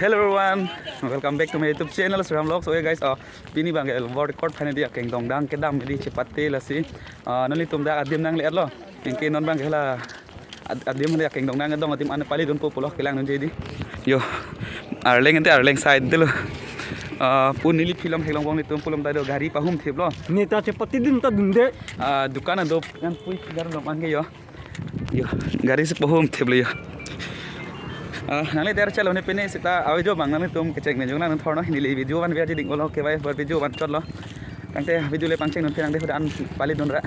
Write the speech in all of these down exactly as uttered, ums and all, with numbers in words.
Hello everyone, welcome back to my YouTube channel, Sriram Vlogs. Okay guys, uh, pini abang ke world record aphan hedi akeng dongdang kedam hedi chepate lasi. Uh, nanglitum dak adim nangle-etlo. Anke non abang ke hala ad-, adim hedi akeng dongdang kedam adim an palidunpo pulo kelangdunji hedi. Yo, Arleng ante Arleng side delo. Uh, pu neli film theklong bong netum pulom ta do gari pahumthiplo. Neta chepatedun ta dunde. Uh, dukan ado an pui gar lo man ke yo. Yo, gari si pahumthiplo yo. Ah, nangle der chalo ne pine seta a-video abang nanglitum kecheng menjong nangthornon, neli video abang ver jiding olo ke bai bar video abang chotlo. Tangte video le pangcheng non pine nangde hudan palidun ra.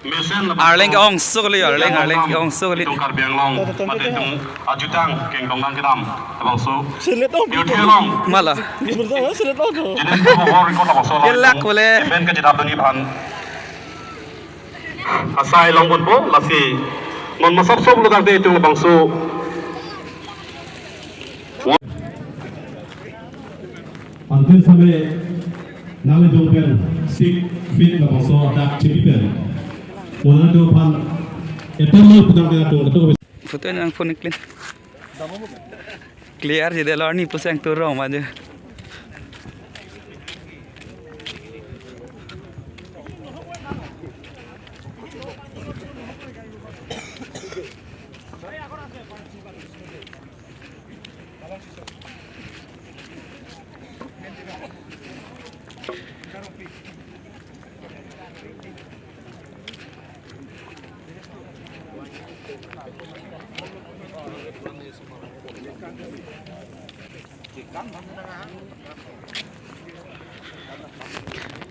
Mesen la Arleng ke-ong sukli yo, Arleng, Arleng ke-ong sukli. Itum Karbi Anglong, mate itum ajutang keng dongdang kedam, labangso. Silet ong. Yo, thelong. Mala. Silet ong, silet ong to. Jenis ko world record labangso. Kelak kole. Event kejadap dunji aphan asai longponpo, lasi non masap sop lo tangte itum labangso. Antin same nanglitum pen six feet labangso dak chepi pen. Mona do aphan etem lo putang pen atum ketuk. Photo nang phone clean. Clear jidelo arni puseng turong maju.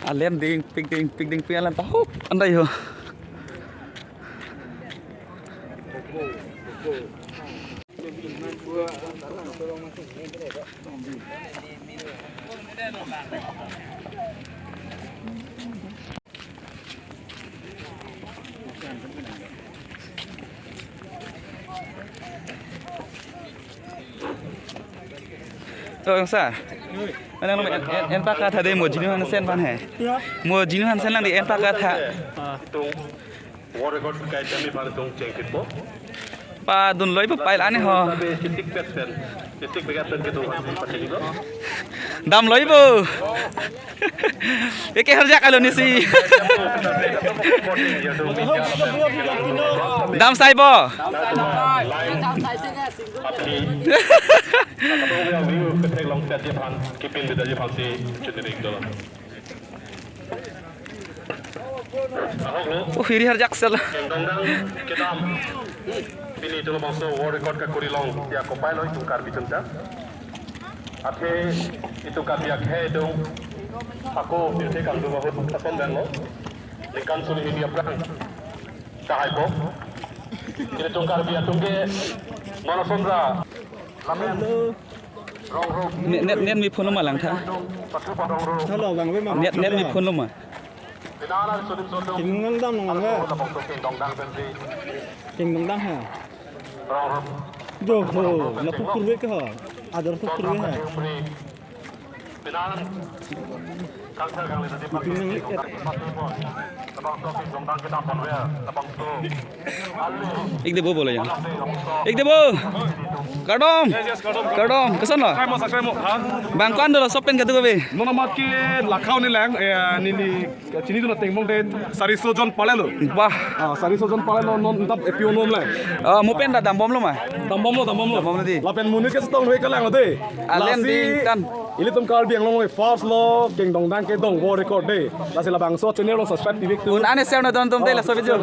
Alem dingpik dingpik dingpik alam ta hup andai ho. Oh, sir. Anang lo en, en, en pakatha de mo Jinu Hansen aphan he. Ya. Mo Jinu Hansen lang di en pakatha. Ah. World record kai kami pada tung chengkit po. Padun loi po pile ane ho. Tapi titik pet pen. Titik begat pen kita pasti pasti juga. Dam loi po. Eke harjak alo nisi. Dam sai po. Api. Kepek long tet je phan, kipin bida je phan si chutirik dolo. Ahok lo. Oh, hiri harjak sel. Keng dongdang kedam. Pini itum labangso world record kakuri long. Ya kopai lo itum Karbi atum ta. Athe itum Karbi akhei itum. Ako pirthe kangdung ahut ason dang lo. Ningkan suri hini aphrang. Kahai po. Itum Karbi atum ke mona sonra. Lapen Net, net, net mi phone lo ma langtha. Hello, bang, bang, bang. Net, net mi phone lo ma. Keng dongdang dam nang, bang. Keng dongdang ha. Do ho, lapu kurve ke ho. Ador tu kurve ha. Ik de bo bole ya. Ik de bo. Kardom. Yes, yes, kardom. Kardom. Keson lo? Subscribe mo, subscribe mo. Ha? Bang ko-an dolo sopen kadu kabe. Non amat ke lakhau ni lang, eh, neli chinidun ateng bong de sariso jon palelo. Bah. Ah, sariso jon palelo non tap epi onom lang. Ah, mo pen ta dambomlo ma? Dambomlo, dambomlo. Dambomlo di. Lapen monit ke setong doi kalang lo de. Alem lasi ding kan. Ilitum Karbi Anglong lo first lo, keng dongdang kedam world record de. Lasi labangso channel lo subscribe tivik tu. Un ane share nangdun tum de laso video.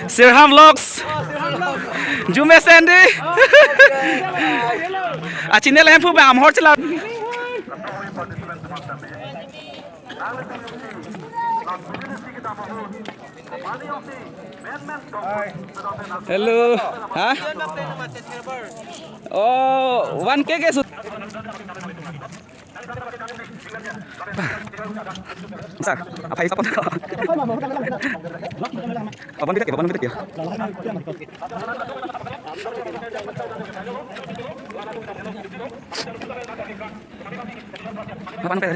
Sriram Vlogs. Jume Sandy. A channel hem pu bang amhor chila. Hello. Ha? Oh, one K ke sut. Sir, apa hisap? Apa kita ya? Apa kita ya? Apa kita?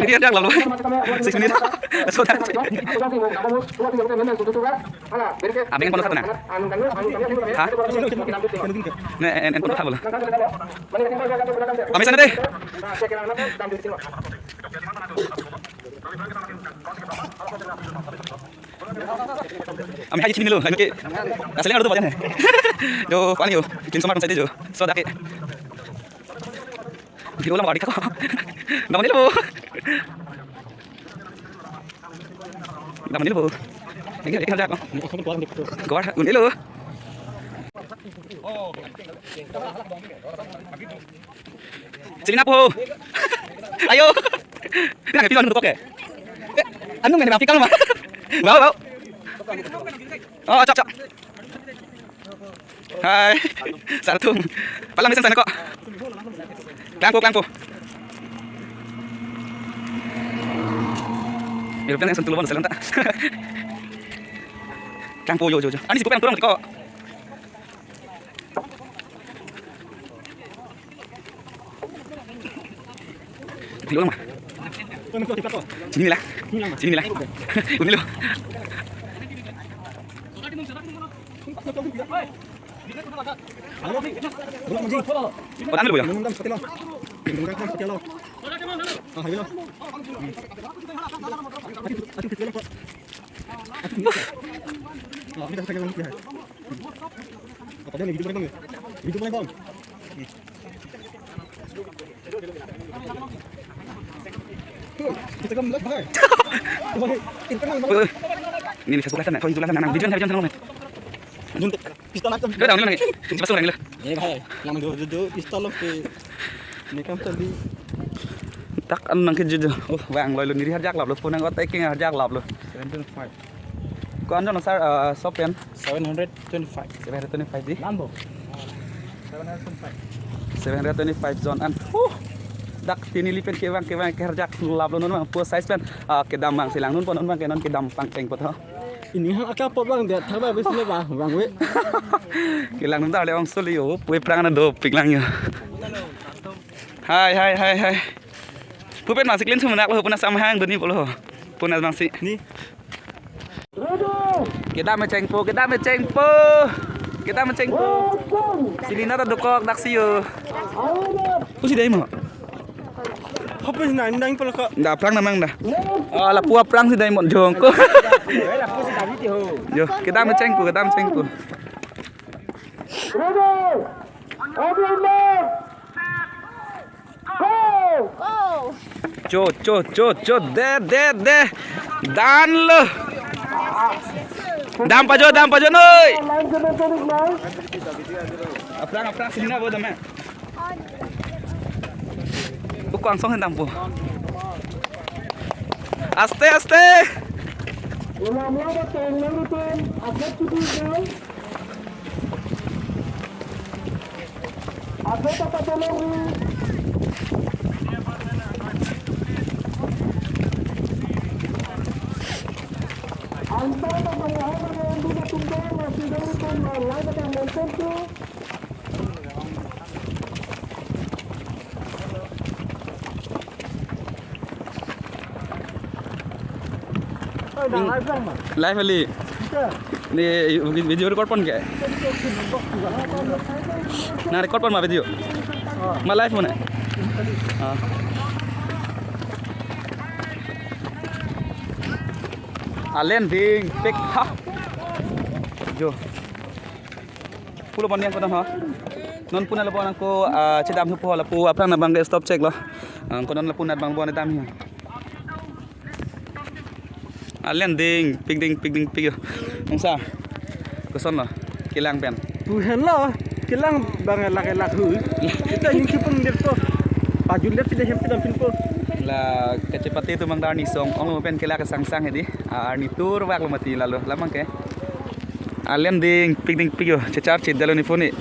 Ini dia lalo. Six minutes. So that. Abang handphone satu na? Ha? Ne, handphone satu bolo. Kami sana deh. Kami hai sini lo, kami ke. Asli ada tu bajan hai. Jo, pani jo. Tin somar sai jo. So dak ke. Video lama kali kau. Dam nilo. Dam nilo. Ini kan jak. Gua unilo. Sini na po. Ayo. Ini nang pilon untuk ke. Anu nang pilon ma. Wow, wow. Oh, chok, chok. Hai. Sartum. Palang bisan sana kok. Klangpo, klangpo. European yang sentuh lubang dalam tak. Klangpo, yo, yo, yo. Ani si kupang turun kok. Dilo ma. Sini lah. Sini lah. Unilo. Orang dulu ya. Apa dia nih, video mana, Bang? Video mana, Bang? Tuh, Instagram live, Bang. Woi, woi. Ini Facebook live na, kau YouTube live na, nang video na, video na, nang. Juntuk. Pistol aja. Kau dah, nang. Cepat suruh, nang. Eh, bhai, nang do, do, do, pistol lo ke. Ini kan tadi. Tak an nang ke juju. Oh, bang, loi lo niri harjak lap lo, phone ang otek king harjak lap lo. Seven twenty-five. Ko anjon sir, uh, sopen? Seven hundred twenty-five. Seven hundred twenty-five di? Lambo. Seven hundred twenty-five. Seven hundred twenty-five zone an. Huh. Dak pini lipen kevang kevang ke harjak lap lo non bang. Pu size pen. Ah, kedam bang silang non po non bang ke non kedam pangpeng po tho. Ini hang akapot bang dia thaba bes le bang bang we. Kelang non ta le ong soli yo. Pu prang na dopik lang yo. Hai, hai, hai, hai. Pu pen masih clean sumenak lo, pu na samhang duni bolo. Pu na bang si. Ni. Kedam mecheng po, kedam mecheng po. Kedam mecheng po. Sini na ta dokok dak si yo. Pu si dai mo. Hopes na indang pala ko. Nda prang namang da. Ah, lapu prang si dai mo jong ko. Yo, kedam mecheng po, kedam mecheng po. Ready? Audience, go! Go! Cho, cho, cho, cho, de, de, de. Dan lo. Dam pajo, dam pajo noi. Line ke betul, line. Aphrang, aphrang, sini na bo dam ya. Uko angsong sendang po. Aste, aste. Ulam lama teng loritin, atlet kita, guys. Atlet apa tolong, nih? Antara pemahaman yang bisa tumbuh, masih dari pemahaman yang tertentu. Live ali. Ni video record pon ke? Na record pon ma video? Ma live mo ne? Ah. Alen ding pik ha. Jo. Pulo pon yang ko non ho. Non pu na lapu nang ko, ah, chedam hu po lapu aphrang na bang ke stop check lo. Ang ko non lapu na bang bo ne dam hi. Alen ding pik ding pik ding pik yo. Ongsa. Koson lo. Kelang pen. Pu henlo. Kelang bang elak elak hu. Kita ning kipung det po. Pajun det si de hem si dam pin po. La kachepate atum bang arni song ong lo pen kelak sangsang hedi. Ah, arni tur vak lo mati lalo. Lamang ke. Alen ding pik ding pik yo, chechar chit dalo ni phone ni.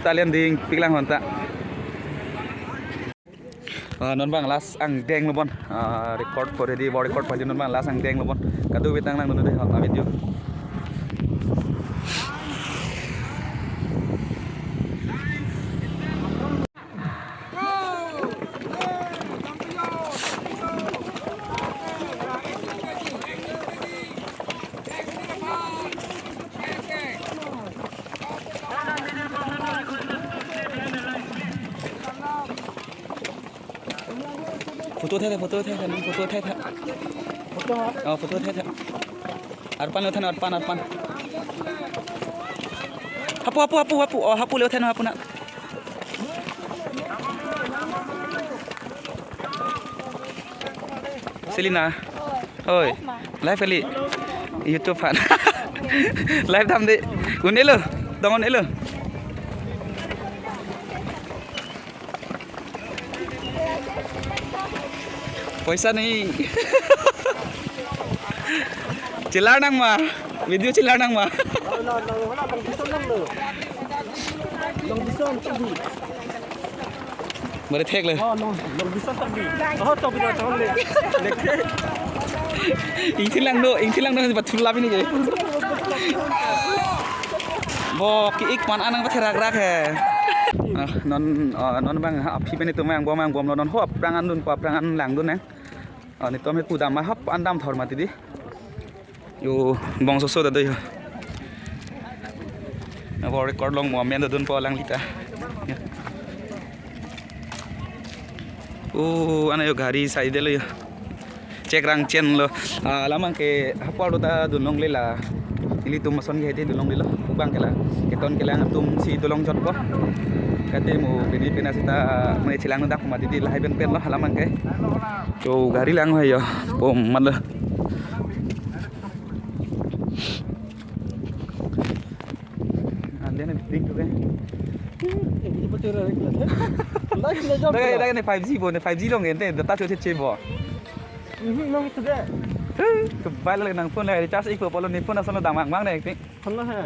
Talent ding piklang honta. Ah, non bang last angdeng lo bon. Ah, record pore di, bo record pajun non bang last angdeng lo bon. Kadokave tang langdun dei, ah, video. Photo uthai, photo uthai, photo uthai. Oh, photo uthai. Arpan lo uthai, arpan, arpan. Hapu, hapu, hapu, hapu. Oh, hapu le uthai, hapu na. Selina. Oi. Live kali. YouTube aphan. Live dam dei. Un-elo. Dong un-elo. Poisa nahi. Chelar nang ma. Video chelar nang ma. Mari thek le. Ingthi langno, ingthi langno, bathur labi ni ke. Bo ki ik pan anang patherak-rak he. Ah, non, ah, non bang, ha, aphi pen itum angbong angbong lo, non ho aphrang an dunpo, aphrang an langdun nang. Ah, netum he kudam ma hap an damthor mati dei. Yo, bongsoso ta do yo. Abo record long mo amen dodunpo alangli ta. Ya. Oh, ana yo gari side lo yo. Chekrang chen lo. Ah, lamang ke hapu arlo ta dun longle la. Ilitum ason ke hedi dun longle lo. Bang ke la. Keton kelang atum si dolong jotpo. Kate mo pini pina sita mo chelang dak mati dei lahai pen pen lo lamang ke. To gari lang ho yo. Pom mat lo. Ande na ding tu kan. Dak, dak ni five G bo, ni five G long ente, data cho che che bo. Mhm, long itu deh. Kebal lagi nang phone lagi charge ikpo polo ni phone asal damang mang deh. Phone lah ha.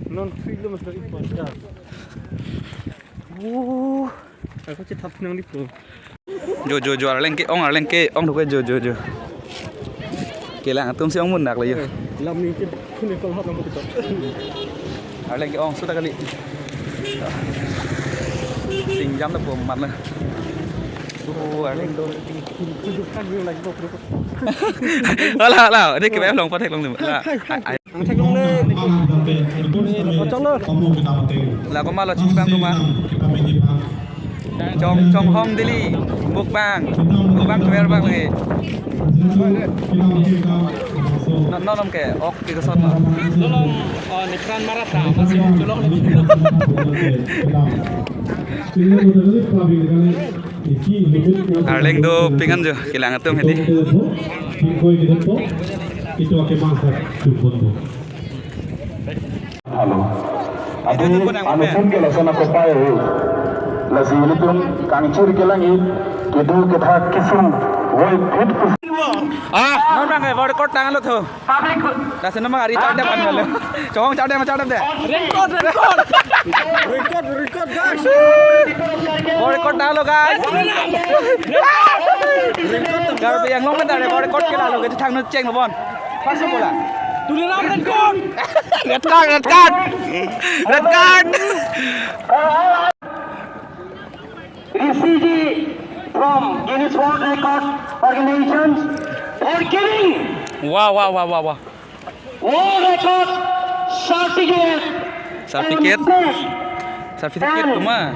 Non free lo masuk ikpo charge. Oh. Ako chetap nang di po. Jo, jo, jo, arleng ke-ong, arleng ke-ong thok ke jo, jo, jo. Kelang atum si ong mun dak le yo. Lam ni ke phone call hot nang betul. Arleng ke-ong sudah kali. Singjam dak po mat le. Oh, arleng do. Tujuh kan view lagi, bro. Hala, hala, ini ke long pathek long ni. Hai, hai, hai. Ang theklongle. Ochong lo. La koma lo chini bang koma. Chong, Chonghong Daily. Mukbang. Mukbang kwer bang lagi. Non, non, non ke. Ok, ke son lo. Tolong, oh, nikran marata. Masih cholong lagi. Arleng do ping an jo, kelang atum hedi. Hello. Adi anusun ke lason ako pai hu. Lasi ilitum kangchir kelang-i, kedo kethak kesung, woi phit kus- Ah, non bang, eh, record tanglo tho. Public. Dah sana mah hari cakap apa lo? Chong cakap apa, cakap apa? Record, record. Record, record, guys. Bo record tanglo, guys. Kalau yang long kan ada bo record ke lalu, kita thang nu cheng lo bon. Pas bola. Tuliram record. Red card, red card. Red card. Rishi ji from Guinness World Record Organization for giving Wah, wah, wah, wah, wah. World Record certificate. Certificate? And certificate and kuma?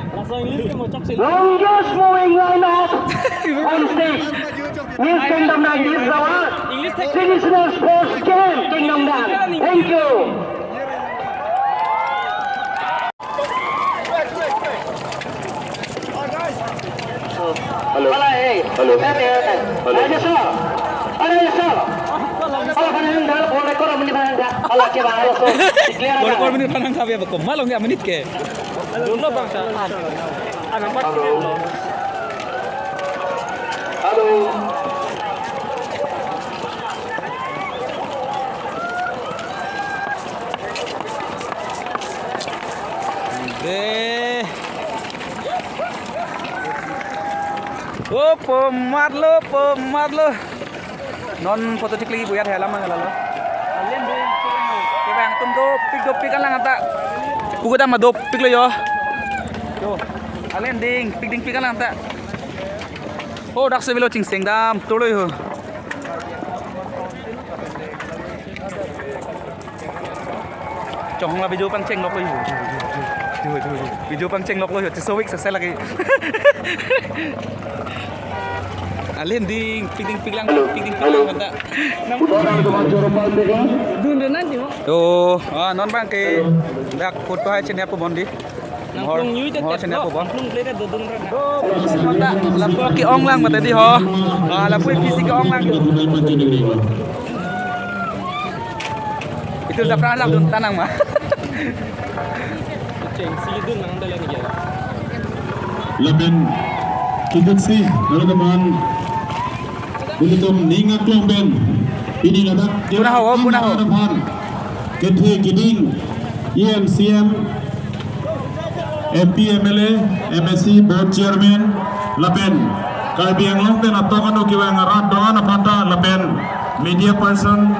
Longest moving lineup on stage. Miss Kingdom Nine, this is our traditional sports game, Kingdom Nine. Thank you. Hello. Hello. Hello. Hello. Hello. Hello. Hello. Hello. Hello. Hello. Hello. Hello. Hello. Hello. Hello. Hello. Hello. Hello. Hello. Oh, pomat lo, pomat lo. Non photo chikli buyat helam mang lalo. Kevang atum dopik dopik alang anta. Puku dam dopik lo yo. Yo. Alen dingpik dingpik alang anta. Oh, dak se bilo chingseng dam tulo yo. Chong la video pangcheng lok lo yo. Video pangcheng lok lo yo. Tisowik sese lagi. Alen dingpik dingpik lang, pik dingpik lang anta. Dun dun nanti mo. Yo, ah, non bang ke dak photo hai chenya po bondi. Nangplung nyui te mohor tep sene lo, apo bang? Nangplung plate te dodun ra na. Lapu ke-ong lang mati di ho. Ah, lapu P C ke-ong lang. Itu sapra lang dun tanang ma. Cheng si dun nang dalan ya. Lapen kikit si lalu teman. Ilitum ning aklong pen pini ladak puna ho, puna ho. Kethe keding E M, C M, M P, M L A, M A C, board chairman, lapen Karbi Anglong pen atong anu kevang arat do-an aphanta, lapen media person,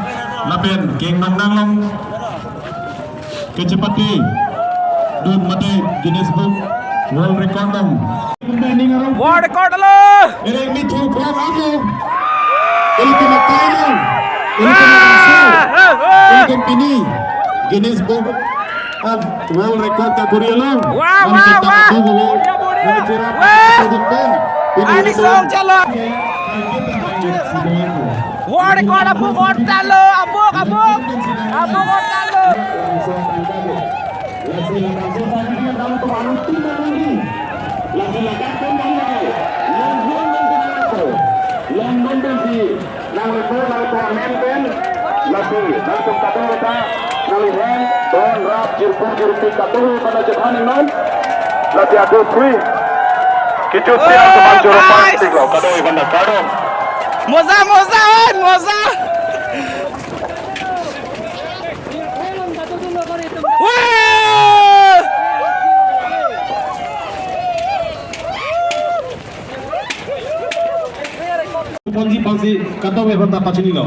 lapen kengdong nanglong kachepate dun mate Guinness Book World Record dong. World Record alo. Ereng mithu plang amo. Ilitum atai lo. Ilitum aso. Ilitum pini Guinness Book of World Record ta kuri lo. Wah, wah, wah. Wah. Ani song chalo. World Record abuk orta lo, abuk, abuk. Abuk orta lo. Lasi, nangtum kadung kata, nangli hen, don rap, jirpo, jirpi, kadung, pada jephan non. Lasi adu free. Kijut tiang teman joro guys. Plastik lo, kadung, iban da kadung. Moza, moza, oi, moza. Wah! Ponji ponji kata we banta pachini lo.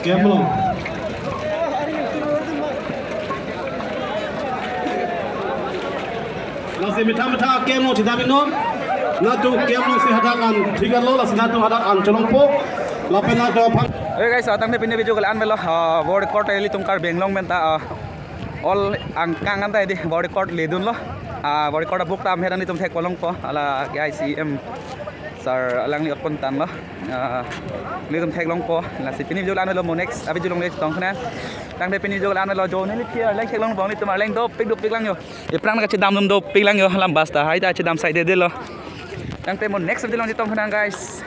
Kemlo. Lasi mitha mitha kemlo chidam inon. Natu kemlo si hadak an thik lo, lasi natu hadak an cholongpo. Lapen natu aphan. Hey guys, atang ne pini video kali an melo. Ah, world record ilitum Karbi Anglong pen ta, ah, all angkang anta di world record ledun lo. Ah, world record abuk ta amher an itum thek polongpo. Ala K I C M sir alangli apun tan lo. Ah, ilitum theklongpo. Lasi pini video la-an lo, mo next avideo along le tong khna. Tangte pini video la-an lo, jo neli kia leng theklong bang, ilitum arleng dopik dopik lang yo. Iphrang kachedam dum dopik lang yo. Lam basta hai ta chedam sai de de lo. Tangte mo next video along tong khna guys.